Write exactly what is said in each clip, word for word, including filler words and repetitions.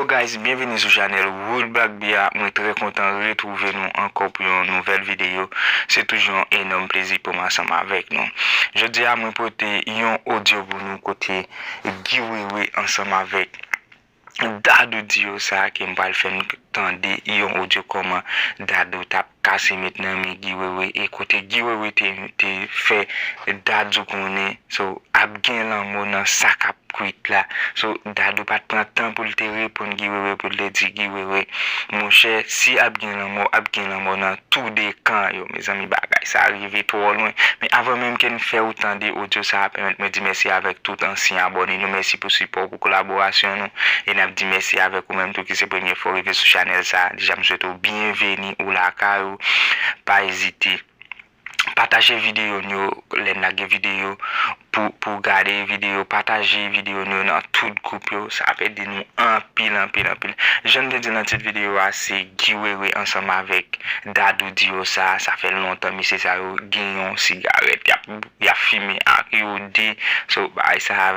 Guys, byenvini sou chanèl Wood Black Bia. Mwen trè kontan retwouve nou ankò pou yon nouvèl videyo. Se toujou yon enòm plezi pou mwen ansanm avèk nou. Jodi a, mwen pote yon odyo pou nou kote Guy Wewe ansanm avèk Dadou Diyosa ke m pral fè n tande yon odyo kòman Dadou t ap kase met nan men Guy Wewe e kote Guy Wewe te, te fè Dadou konnen so ap gen lanmò nan sa k ap kwit la. So, Dadou pa t pran tan pou l te reponn Guy Wewe, pou l te di Guy Wewe, monchè, si ap gen lanmò, ap gen lanmò nan tou de kan yo. Mezanmi, bagay sa rive twò lwen. Men avan menm ke n fè w tande odyo sa a, pèmèt mwen di mèsi avèk tout ansyen abòne nou. Mèsi pou sipò, pou kolaborasyon nou. E n ap di mèsi avèk ou menm tou ki se premye fwa w rive sou chanèl sa a. Deja, m swete w byenveni, ou lakay ou. Pa ezite. Pataje videyo n yo, lè n lage videyo, pou, pou gade videyo, pataje videyo n yo nan tout gwoup yo. Sa ap ede nou anpil, anpil, anpil. Jan n te di nan tit videyo a, se Guy Wewe ansanm avèk Dadou Diyosa. Sa fè lontan mesye sa yo gen yon sigarèt. Y ap, y ap fimen ak yo de. So, bagay sa a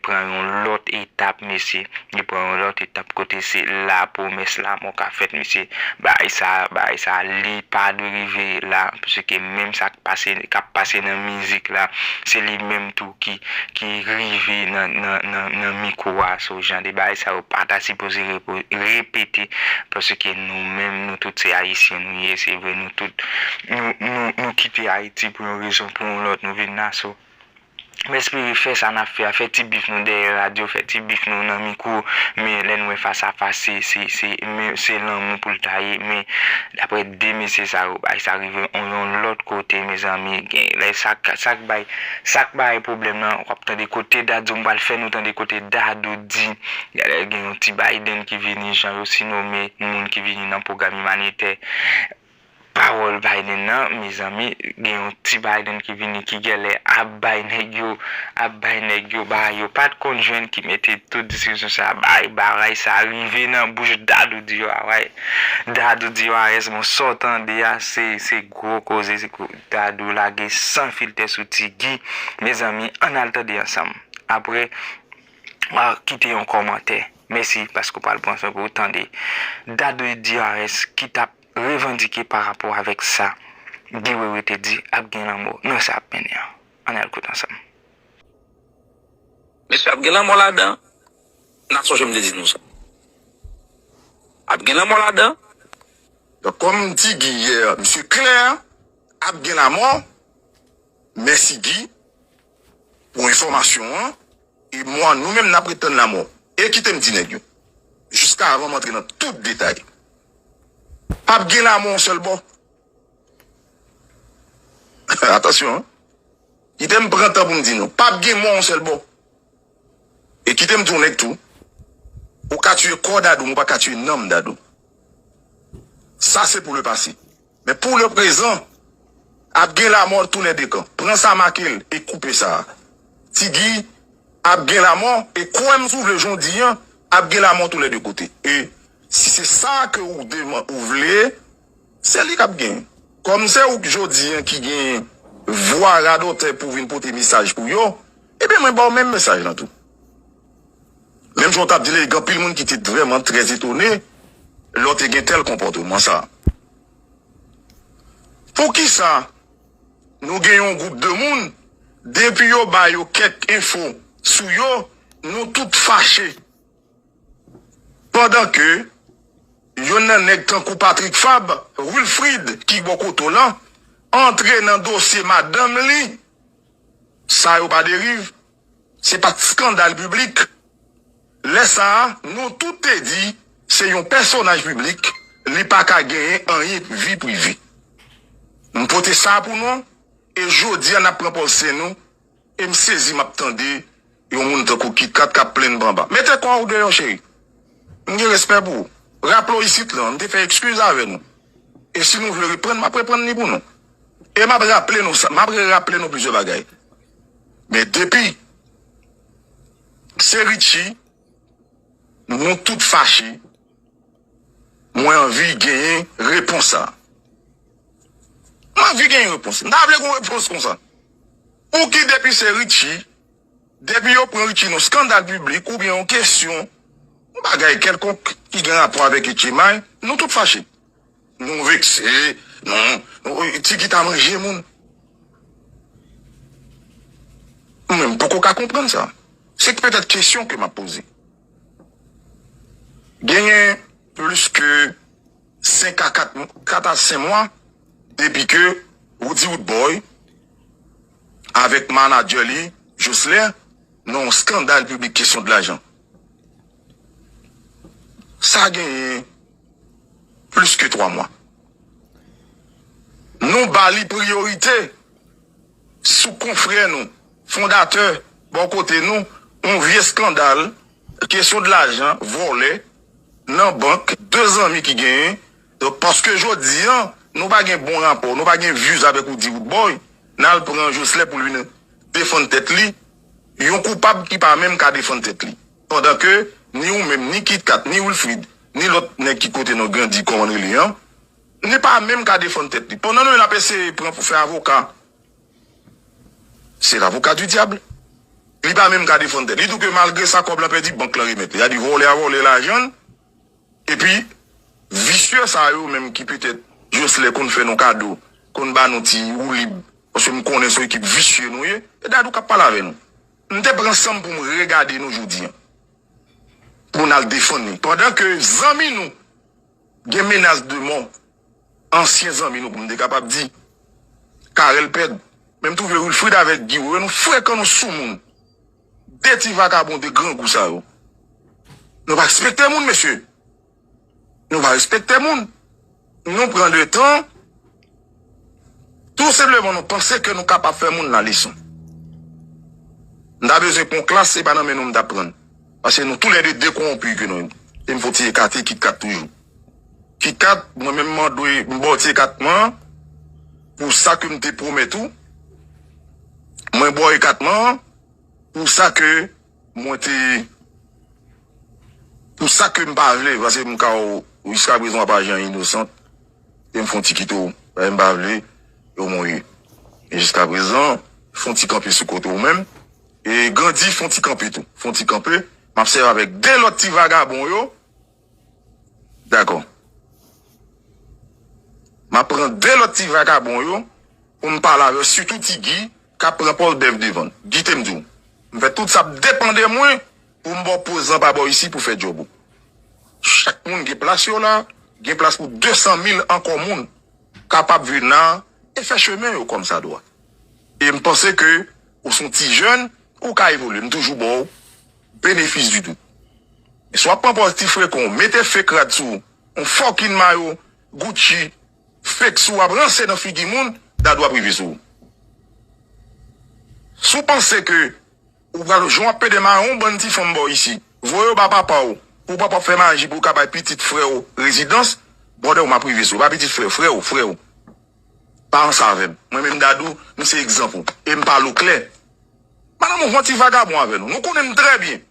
pran yon lòt etap, mesye. Li pran yon lòt etap kote se la pwomès lanmò k ap fèt, mesye. Bagay sa, bagay sa, li pa dwe rive la, paske menm sa k pase, k ap pase nan mizik la, se li menm tou ki, ki rive nan, nan, nan, nan mikwo a. So, jan de bagay sa yo pa ta sipoze repo-, repete, paske nou menm, nou tout se Ayisyen nou ye, se vre, nou tout, nou, nou, nou kite Ayiti pou yon rezon, pou yon lòt, nou vin la, so, m espere fè sa n ap fè a, fè ti bif nou dèyè radyo, fè ti bif nou nan mikwo, men lè n wè fas a fas, se, se, se, men se lanmou pou l ta ye, men daprè de mesye sa yo, bagay sa rive yon, yon lòt kote, mezanmi, gen, lè sa k, sa k bay, sa k bay pwoblèm nan, w ap tande kote Dadou, m pral fè nou tande kote Dadou di, genlè gen yon ti Biden ki vini, jan yo sinome moun ki vini nan pwogram imanitè, pawòl Biden nan, mezanmi, gen yon ti Biden ki vini ki genlè ap bay nèg yo, ap bay nèg yo, bagay yo pa t konn jwenn ki mete tout diskisyon sa, bay bagay sa rive nan bouch Dadou Diyosa, Dadou Diyosa, bon, sa w tande a, se, se gwo koze, se gwo, Dadou lage san filtè sou Ti Guy, mezanmi, ann al tande ansanm. Apre, a, kite yon kòmantè. Mèsi paske w pral pran swen pou w tande Dadou Diyosa ki t ap revandike pa rapò avèk sa Guy Wewe te di ap gen lanmò nan sa ap mennen an. Ann al koute ansanm. Mesye, ap gen lanmò ladan. N a sonje m te di nou sa. Ap gen lanmò ladan. Donk, kòm m di Guy yè, misye klè, ap gen lanmò. Mèsi Guy pou enfòmasyon an. E mwen, nou menm, n ap ret tann lanmò. E kite m di nèg yo. Jiska avan m antre nan tout detay. P ap gen lanmò yon sèl bò. Atansyon, en. Kite m pran tan pou m di nou. P ap gen mò yon sèl bò. E kite m di yon nèg tou. Ou ka tiye kò Dadou, men ou pa ka tiye nanm Dadou. Sa se pou le pase. Men pou le prezan, ap gen lanmò tou lè de kan. Pran sa make l e koupe sa a. Ti Guy, ap gen lanmò, e kwè m si w vle jan w di an, ap gen lanmò tou lè de kote. E si se sa ke ou deman-, ou vle, se li k ap genyen. Kòm se ou k jodi an ki gen vwa radòtè pou vin pote mesaj pou yo, ebyen mwen ba w menm mesaj lan tou. Menm jan w t ap di l, gen anpil moun ki te vrèman trè etone lè w te gen tèl konpòteman sa a. Poukisa nou gen yon gwoup de moun, depi yo ba yo kèk enfo sou yo, nou tout fache? Pandan ke yonn nan nèg tankou Patrick Fabre, Wilfrid ki bò kote w lan, antre nan dosye madanm li, sa yo pa deriv, se pa t eskandal piblik. Lè sa a, nou tout te di se yon pèsonaj piblik, li pa ka genyen anyen vi prive. M pote sa pou nou, e jodi a n ap pran pòz sen nou, e m sezi m ap tande yon moun tankou Kit Kat k ap plenn banba. Mete kò w deyò, cheri. M gen respè pou ou. Raple w isit lan, m te fè eskiz avè nou. E si nou vle reprann, m ap reprann li pou nou. E m ap raple nou sa, m ap reraple nou plizyè bagay. Men depi se Richie, nou tout fache, mwen anvi genyen repons sa. Mwen anvi genyen repons. M ta vle gen yon repons konsa. Pouki depi se Richie, depi yo pran Richie nan skandal piblik oubyen yon kesyon, yon bagay kèlkonk ki gen rapò avèk H M I, nou tout fache. Nou vekse, nou, nou, Tiki ta manje moun. Mwen menm, m poko ka konprann sa. Se petèt kesyon ke m ap poze. Genyen plis ke senk a kat, kat a senk mwa depi ke Roody Roodboy avèk manadjè li, Jocelyn, nan yon skandal piblik kesyon de lajan. Sa genyen plis ke twa mwa. Nou ba li priyorite sou konfrè nou, fondatè, bò kote nou, yon vye skandal, kesyon de lajan, vòlè, nan bank, de zanmi ki genyen. Donk, paske jodi an, nou pa gen bon rapò, nou pa gen views avèk Roody Roodboy, n al pran Jocelyn pou l vin defann tèt li, yon koupab ki pa menm ka defann tèt li. Pandan ke ni ou menm, ni Kit Kat, ni Wilfrid, ni lòt nèg ki kote nou grandi, kòman n rele an, li pa menm ka defann tèt li. Pandan nou menm n ap eseye pran pou fè avoka, se lavoka di dyab. Li pa menm ka defann tèt li. Li di w ke malgre sa, kòb lan pèdi, bank lan remèt li. Sa di vòlè a vòlè lajan l. Epi, visye sa yo menm ki petèt Jocelyn konn fè nou kado, konn ba nou ti woulib, paske m konnen se yon ekip visye nou ye, e Dadou k ap pale avè nou. M te pran san m pou m regade nou jodi an. Pou n al defann li. Pandan ke zanmi nou gen menas de mò, ansyen zanmi nou pou m te kapab di, Carel Pèd, men m twouve Wilfrid avèk Guy Wewe, nou frekan, nou soumoun. De ti vagabon, de grangou sa yo. Nou pa respekte moun, mesye. Nou pa respekte moun. Nou pran letan, tou senpleman nou panse ke nou kapab fè moun la leson. M ta bezwen pran klas, se pa nan men nou m t ap pran l. Paske nou toulède de kowonpi ke nou ye. E m fè w ti ekate Kit Kat toujou. Kit Kat, mwen menm mwen dwe, m ba w ti ekatman pou sa ke m te pwomèt ou. Mwen ba w ekatman an pou sa ke mwen te, pou sa ke m pa vle, paske m ka w, jiska prezan w ap aji an inosan. E m fè yon ti kite w, paske m pa vle, yo mwen ye. E jiska prezan, fè yon ti kanpe sou kote w menm. E Grandi fè yon ti kanpe tou. Fè yon ti kanpe. M ap sèvi avèk de lòt ti vagabon yo. Dakò. M ap pran de lòt ti vagabon yo pou m pale avè yo, sitou Ti Guy k ap pran pòz bèf devan l. Kite m di w. M fè tout sa ap depann de mwen pou m ba w pòz lan pa bò isi pou fè djòb ou. Chak moun gen plas yo la, gen plas pou de san mil ankò moun kapab vin la e fè chemen yo kòmsadwa. E m panse ke ou se yon ti jèn, ou ka evolye. M toujou ba w benefis di dout. Si w ap pran pòz ti frekan w, mete fake rad sou w, yon fucking mayo Gucci fake sou w, ap ranse nan figi moun, Dadou ap rive sou ou. Si w panse ke ou pral, jan w ap pede mare yon bann ti fanm bò isi, voye yo ba papa w, pou papa w fè maji pou w ka bay pitit frè w rezidans, brother, m ap rive sou ou. Pa pitit frè, frè w, frè w. Pa ansanm avè m. Mwen menm Dadou, m se egzanp ou. E m pale w klè. Madanm ou yon ti vagabon avè nou. Nou konnen m trè byen.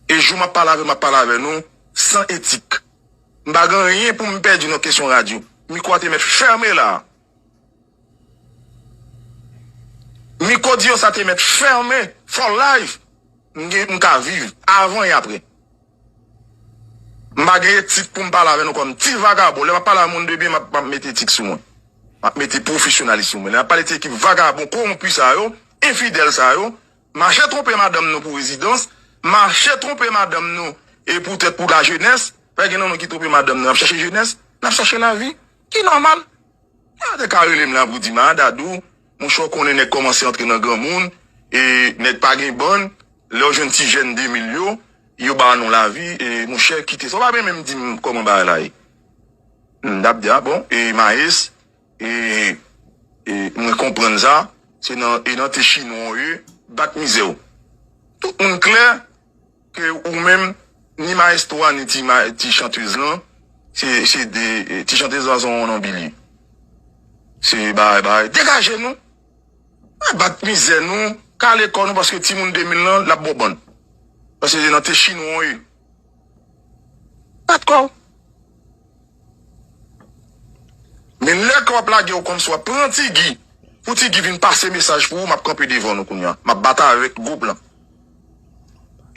E jou m ap pale avè, m ap pale avè nou san etik. M pa gen anyen pou m pèdi nan kesyon radyo. Mikwo a te mèt fèmen la. Mikwo di yo sa te mèt fèmen for life. M gen, m ka viv avan e apre. M pa gen etik pou m pale avè nou kòm ti vagabon. Lè m ap pale a moun de byen, m ap, m ap mete etik sou mwen. M ap mete pwofesyonalis sou mwen. Lè m ap pale ti ekip vagabon, kowonpi sa yo, enfidèl sa yo, mache twonpe madanm nou pou rezidans, mache twonpe madanm nou e poutèt pou lajenès, fè gen nan nou ki twonpe madanm nou, n ap chèche jenès, n ap chèche lavi, ki nòmal. Yo te ka rele m la pou di m, a, Dadou, monchè, w konnen nèg kòmanse antre nan granmoun, e nèg pa gen bann, lè w jwenn ti jèn de mil yo, yo ba nou lavi, e monchè, kite sa. W pa menm di m kòman bagay la ye. M t ap di, a bon, e Maes, e, e mwen konprann sa, se nan, e nan te chinwa w ye, bat mizè w. Tout moun klè, ke ou menm, ni maestro a, ni ti, ma, ti chantez lan, se, se de, ti chantez lan se yon nonm li ye. Se bagay, bagay. Degaje nou. Bat mizè nou, kale kò nou, paske timoun de mil lan, l ap bon bann. Paske se nan te chinwa w ye. Bat kò w. Men lè ke w ap lage w kòmsi w ap pran Ti Guy, pou Ti Guy vin pase mesaj pou ou, m ap kanpe devan nou kounye a. M ap batay avèk gwoup lan.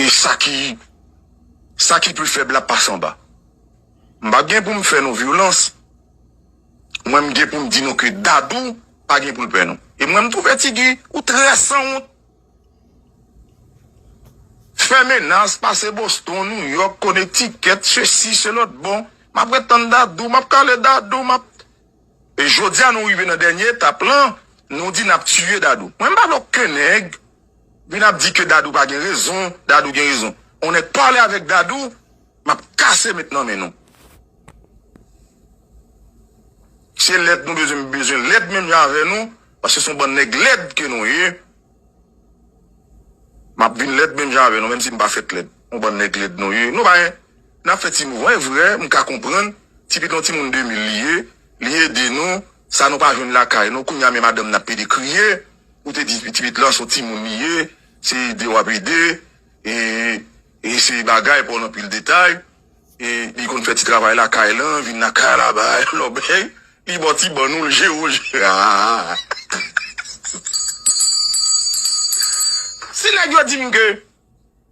E sa ki Sa ki pli fèb la pase anba. M pa gen pou m fè nou vyolans. Mwen, m gen pou m di nou ke Dadou pa gen pou l pè nou. E mwen, m twouve Tigi ou trè sanwont. Fè menas, pase Boston, New York, Connecticut, sesi, selòt. Bon, m ap ret tann Dadou, m ap kale Dadou, m ap E jodi a nou rive nan dènye etap lan, nou di n ap tiye Dadou. Mwen m pa vle okenn nèg vin ap di ke Dadou pa gen rezon, Dadou gen rezon. On nèg pale avèk Dadou, m ap kase met nan men nou. Se lèd nou bezwen, bezwen lèd menm jan avè nou, paske se yon bann nèg lèd ke nou ye. M ap vin lèd menm jan avè nou, menm si m pa fèt lèd. Yon bann nèg lèd nou ye. Nou pa, n ap fè ti mouvman, e vre, m ka konprann. Ti pitit yon timoun de mil li ye, li ede nou, sa nou pa jwenn lakay nou. Kounye a men madanm n ap pede kriye, ou te di ti pitit lan se yon timoun li ye, se ede w ap ede, e, e se bagay, pa w nan pil detay. E li konn fè ti travay lakay lan, vin lakay la bay lòbèy, li ba w ti bann ou, l jere w, jere. Ah! Si nèg yo di m ke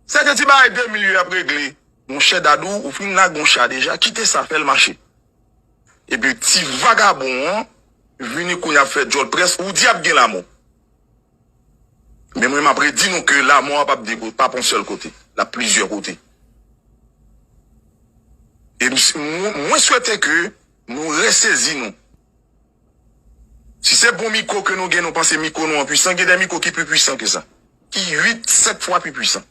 se te ti bagay de mil yo ap regle, monchè Dadou, ou fin lage yon cha deja, kite sa, fè l mache. Epi ti vagabon an vini kounye a ap fè djòl près, ou di ap gen lamò. Men mwen, m ap redi nou ke lamò a p ap de kote, p ap yon sèl kote. L ap plizyè kote. E m, mwen, mwen swete ke nou resezi nou. Si se bon mikwo ke nou gen, nou panse mikwo nou an pwisan, gen de mikwo ki pi pwisan ke sa. Ki uit, sèt fwa pi pwisan.